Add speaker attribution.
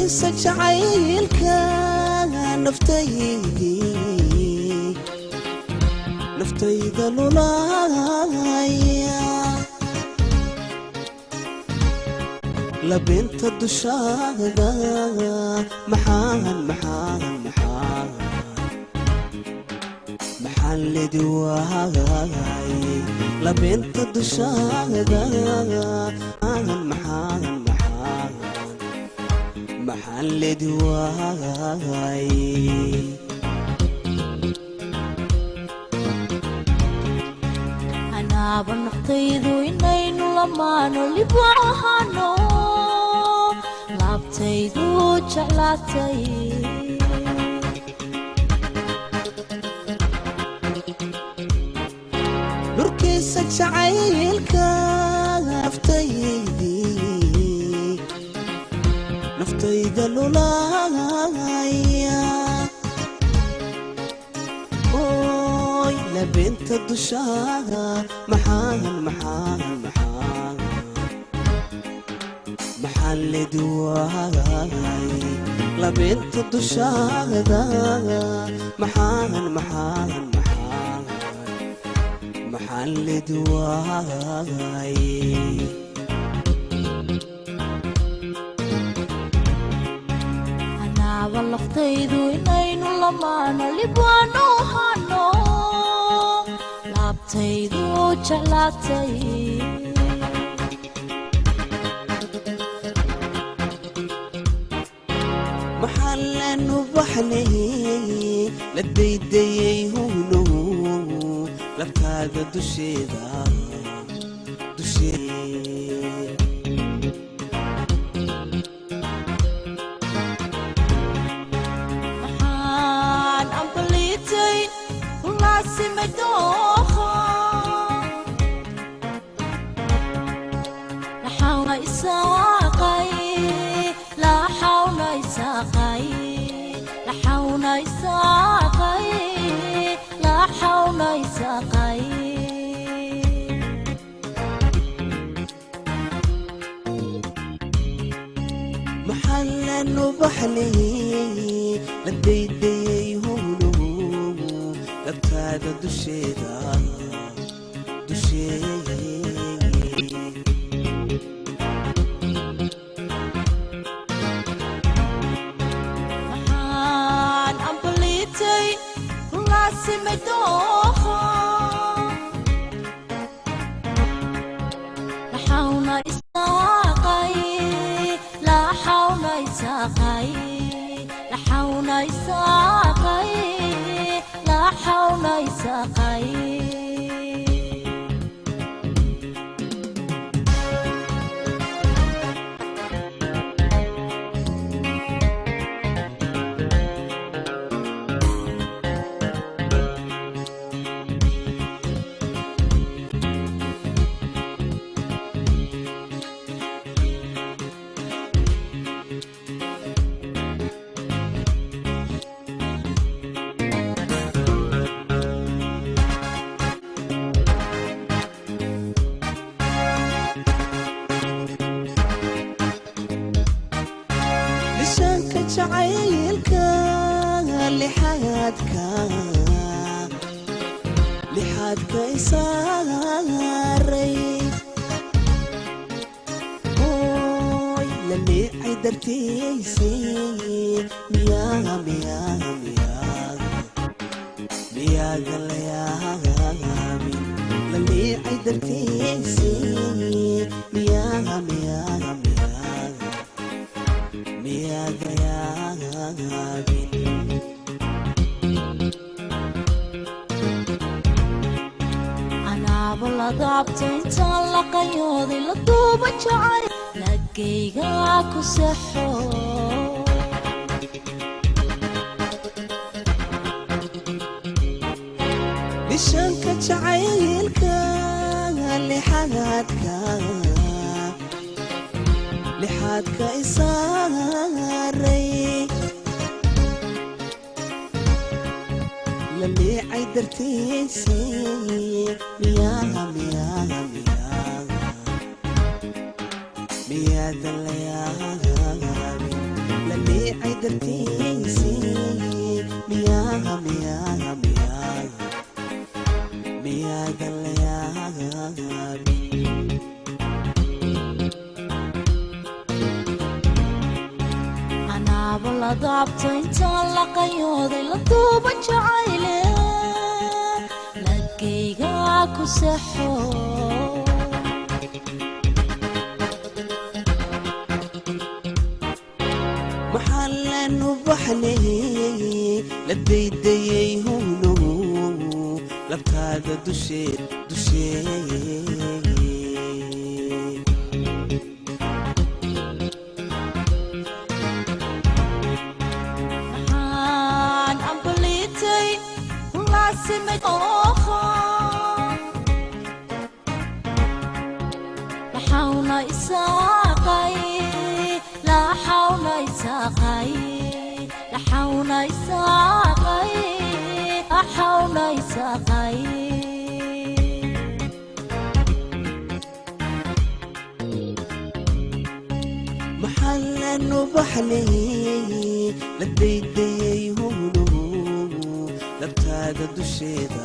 Speaker 1: Nurkiisa jacaylka naftaydii naftayda lulaya labinta dushaada maxaan maxaan maxaan maxaan lidi waayay labinta dushaada maxaan maxaan maxaan maxaan lidi waayay.
Speaker 2: Anaaba naftaydu inaynu lamaano libwahano laabtaydu jeclaatay.
Speaker 1: Nurkiisa jacaylka naftaydii naftayda lulaya oy labinta dushaada maxaan maxaan maxaan maxaan lidi waayay labinta dushaada maxaan maxaan maxaan maxaan lidi waayay.
Speaker 2: Anaaba laftaydu inaynu lamaano libwaano hano laabtaydu jeclaatay.
Speaker 1: Maxaa lanu baxnay la daydayay huno labtaada dusheeda dusheeda.
Speaker 2: Maxaan ambaliitay kulaasimay dooha laxawna isaaqay laxawna isaaqay laxawna isaaqay laxawna isaaqay.
Speaker 1: Maxaa lanu baxnay la daydayay huno labtaada dusheeda dusheeda.
Speaker 2: Maxaan ambaliitay kulaasimay dooha laxawna isaaqay laxawna isaaqay laxawna isaaqay laxawna isaaqay.
Speaker 1: Lishaanka jacaylka lixaadka lixaadka isaaray oy la leecay dartiisii miyaa miyaa miyaa miyaadan la yaabin la leecay dartiisii miyaa miyaa miyaa miyaadan yaabin.
Speaker 2: Anaaba la daabta intaan la qayooday la duuba jacay lagayga ku saxo.
Speaker 1: Lishaanka jacaylka lixaadka lixaadka isaaray la leecay dartiisii miyaa miyaa miyaa miyaadan la yaabin la Dartiisii miyaa miyaa miyaa miyaadan la yaabin?
Speaker 2: Anaaba la daabto intaan la qayooday la duuba jacayle lagayga ku saxo.
Speaker 1: Maxaa lanu baxnay la daydayay huno labtaada dusheed dusheed?
Speaker 2: Maxaan ambaliitay kulaasimay ooha laxawna isaaqay laxawna isaaqay laxawna isaaqay laxawna isaaqay?
Speaker 1: Maxaa lanu baxnay la daydayay huno labtaada dusheeda?